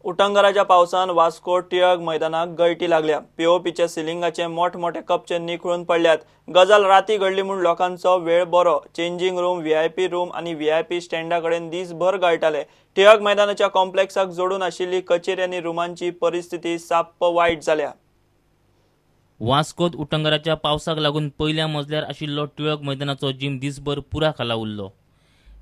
उटंगराच्या पावसान वास्को टिळक मैदानाक गळटी लागल्या. पीओपीच्या सिलिंगाचे मोठमोठे कपचे निखळून पडल्यात. गजाल राती घडली म्हूण लोकांचो वेळ बरो. चेंजिंग रूम, व्हीआयपी रूम आनी व्हीआयपी स्टँडा कडेन दीसभर गळटाले. टिळक मैदानाच्या कॉम्प्लेक्साक जोडून आशिल्ली कचेरी आनी रुमांची परिस्थिती साप्प वायट जाल्या. वास्कोत उटंगराच्या पावसाक लागून पयल्या मजल्यार आशिल्लो टिळक मैदानाचो जिम दिसभर पुरा खाला उरलो.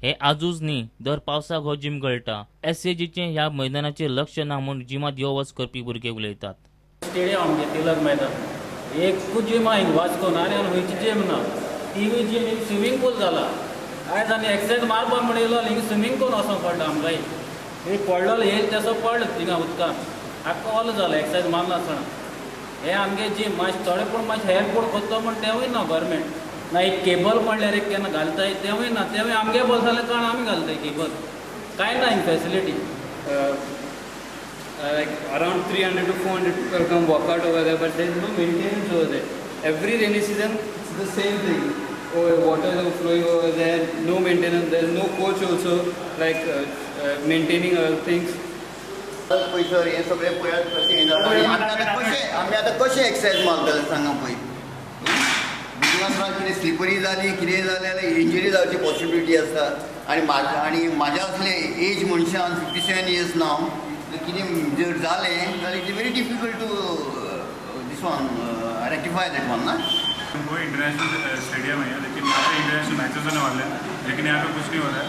हे आजूच न्ही, दर पावसाक हो जिम गळटा. एसएजीचें ह्या मैदानाचेर लक्ष ना म्हूण जिमात यो वच करपी भुरगे उलयतात. स्टेडियम आमगे तिलक मैदान एकूच जिम आहा हिंगा वास्कोन आनी खंयची जिम ना. ती जिम एक स्विमींग पूल जाला. आयज आनी एक्सरसायज मारपाक म्हण येयलो हिंगा स्विमींग पूल वचोंक पडटा आमकां. एक पडलेलो येयल तसो पडलो थिंगा उदकान आख्खो ओलो जालो एक्सरसायज मारना आसतना. हे आमगे जिम मातशें थोडे पूण मातशें हेर पूण कोत्तो म्हण तेवूय ना गव्हर्मेंट. ना एक केबल म्हणल्यार एक केन्ना घालताय तेवूय ना, तेवूय आमगे बोल्सांतले काण आमी घालताय केबल. कांय ना हिंग facility. Like around 300 to 400 people come walk out over there, but there is no maintenance over there. Every rainy season it's the same thing. Oh, water is flowing over there, no maintenance. There is no coach also like maintaining other things. पयसर हें सगळें पळयात कशें जाता. आमी आतां कशें exercise मारतले सांगा पळय. कितें स्लिपरी जाली कितें जालें जाल्यार इंजरी जावची पॉसिबिलिटी आसता. आनी म्हाज्या असले एज मनशान 57 इयर्स नाव कितें जर जालें जाल्यार it's very difficult to this one rectify that one ना. वो इंटरनेशनल स्टेडियम है, लेकिन यहाँ पे इंटरनेशनल मैचेस होने वाले हैं, लेकिन यहाँ पे कुछ नहीं हो रहा है.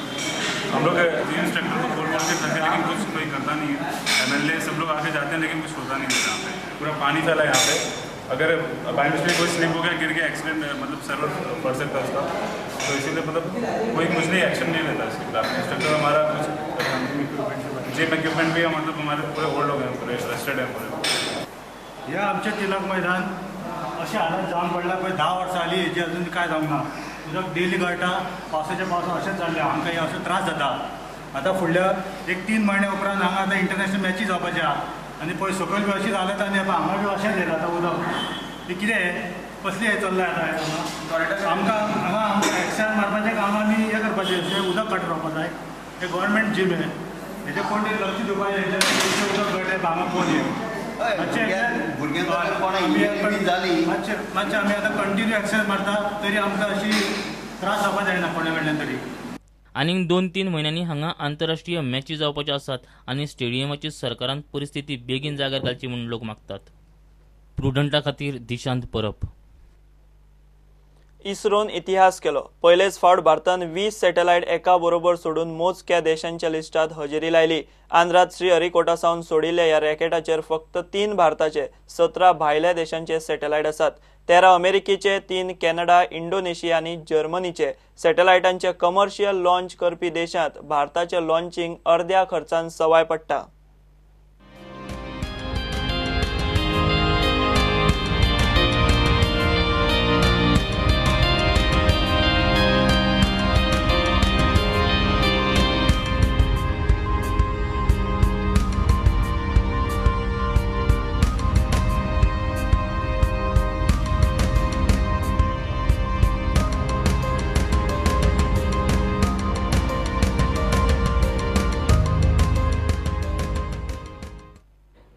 हम लोग जिम इंस्ट्रक्टर को बोल बोल के थके, लेकिन कुछ कोई करता नहीं है. एमएलए सब लोग आके जाते हैं, लेकिन कुछ होता नहीं है. यहाँ पे पूरा पानी फैला है. यहाँ पे अगर बाई मिस्टेक कोई स्लिप हो गया, गिर गया, एक्सीडेंट मतलब सर पड़ सकता है उसका. तो इसीलिए मतलब कोई कुछ नहीं एक्शन नहीं लेता इसके खिलाफ. इंस्ट्रक्टर हमारा कुछ जिम इक्विपमेंट भी है, मतलब हमारे पूरे ओल्ड हो गए, पूरे रस्टेड है पूरे. हे आमचें तिलक मैदान अशें हालत जावन पडला पळय 10 वर्सां जाली हेजी अजून कांय जावंक ना. उदक डेली गळटा, पावसाच्या पावसान अशेंच जाल्लें. आमकां हे असो त्रास जाता. आतां फुडल्या एक 3 म्हयन्या उपरांत हांगा आतां इंटरनॅशनल मॅची जावपाची आहा आनी पळय सकयल बी अशीच हालत आनी हांगा बी अशेंच येता आतां उदक. तें कितें कसलें हें चल्लां आतां हांगा. आमकां हांगा आमकां एक्सरसायज मारपाचें काम आमी हें करपाचें, तें उदक काडून रावपाक जाय. हें गव्हर्मेंट जीम हें, हेजें कोण तरी लक्ष दिवपाक जाय. उदक गळटें हांगा पळोवन मातशें आमी आतां कंटिन्यू एक्सरसायज मारता तरी आमकां अशी त्रास जावपाक जायना कोणा कडल्यान तरी. आनीक 2-3 म्हयन्यांनी हांगा आंतरराष्ट्रीय मॅची जावपाच्यो आसात आनी स्टेडियमाची सरकारान परिस्थिती बेगीन जाग्यार घालची म्हूण लोक मागतात. प्रुडंटा खातीर दिशांत परब. इस्रोन इतिहास केलो. पयलेच फावट भारतान 20 सॅटेलायट एका बरोबर सोडून मोजक्या देशांच्या लिस्टात हजेरी लायली. आंध्रात श्रीहरिकोटा सावन सोडिल्ल्या ह्या रॅकेटाचेर फक्त 3 भारताचे, 17 भायल्या देशांचे सॅटेलायट आसात. 13 अमेरिकेचे, 3 कॅनडा, इंडोनेशिया आनी जर्मनीचे. सॅटेलायटांचे कमर्शियल लॉन्च करपी देशांत भारताचे लॉन्चिंग अर्द्या खर्चान सवाय पडटा.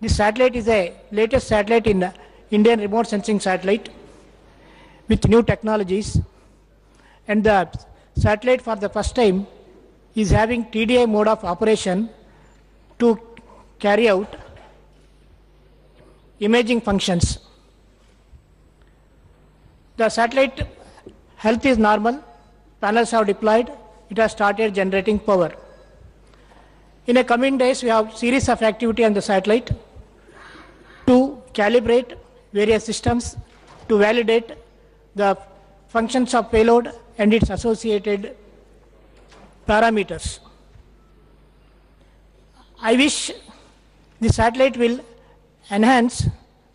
This satellite is a latest satellite in Indian remote sensing satellite with new technologies, and the satellite for the first time is having TDI mode of operation to carry out imaging functions. The satellite health is normal, panels have deployed, it has started generating power. In the coming days, we have series of activity on the satellite to calibrate various systems, to validate the functions of payload and its associated parameters. I wish the satellite will enhance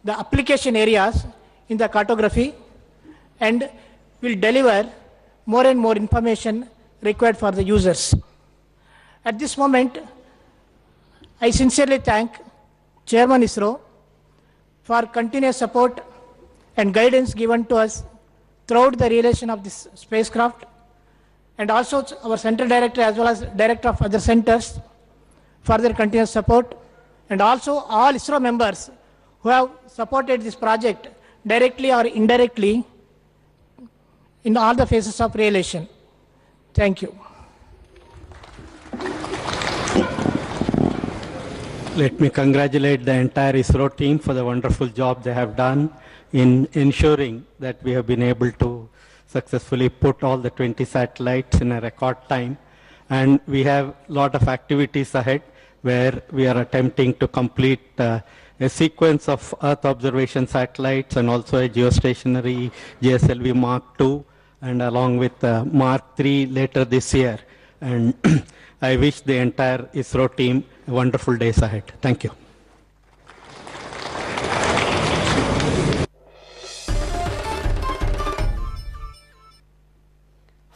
the application areas in the cartography and will deliver more and more information required for the users. At this moment, I sincerely thank Chairman ISRO for continuous support and guidance given to us throughout the realization of this spacecraft, and also our Central Director as well as Director of other centers for their continuous support and also all ISRO members who have supported this project directly or indirectly in all the phases of realization. Thank you. Let me congratulate the entire ISRO team for the wonderful job they have done in ensuring that we have been able to successfully put all the 20 satellites in a record time. And we have a lot of activities ahead where we are attempting to complete a sequence of Earth observation satellites and also a geostationary GSLV Mark II, and along with Mark III later this year. And I wish the entire ISRO team wonderful days ahead. Thank you.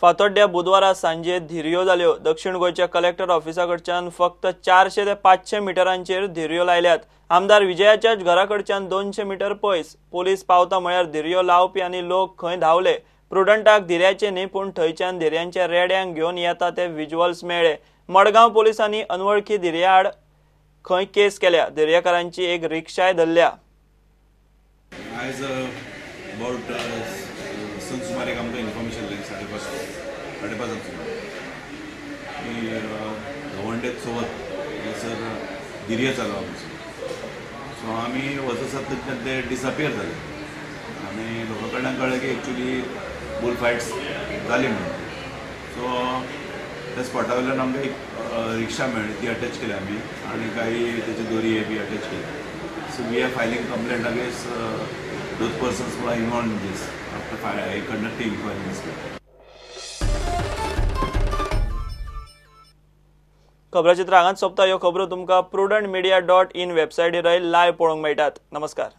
फातोड्ड्या बुधवारा सांजे धिरयो जाल्यो. दक्षिण गोंयच्या collector ऑफिसा कडच्यान फक्त 400 ते 500 मिटरांचेर धिरयो लायल्यात. आमदार विजयाच्याच घरा कडच्यान 200 मिटर पयस पोलीस पावता म्हळ्यार धिरयो लावपी आनी लोक खंय धांवले. प्रुडंटाक धिरयाचे न्ही पूण थंयच्यान धिरयांच्या रेड्यांक घेवन येता ते विज्युअल्स मेळ्ळे. मडगांव पोलिसांनी अनवळखी धिरया आड खंय केस केल्या. धिरयेकारांची एक रिक्षाय धरल्या. आयज अबाउट संक सुमार आमकां इन्फॉर्मेशन आयलें 5:30 सुमार की गवंडेत सोबत हांगासर धिरयो चालू आमचो. सो आमी वचत थंयच्यान ते डिसअपियर जाले आनी लोकां कडल्यान कळ्ळें की एक्चुली बुल फायट्स जाली म्हणून. सो त्या स्पॉटा वयल्यान आमकां एक रिक्षा मेळ्ळी, ती अटॅच केली आमी आनी काही तेची दोरी बी अटॅच केली. So we are filing complaint against those persons who are involved in this after conducting inquiry in this matter. खबराचित्र हांगाच सोंपता. ह्यो खबरो तुमकां prudentmedia.in वेबसायटीर लायव्ह पळोवंक मेळटात. नमस्कार.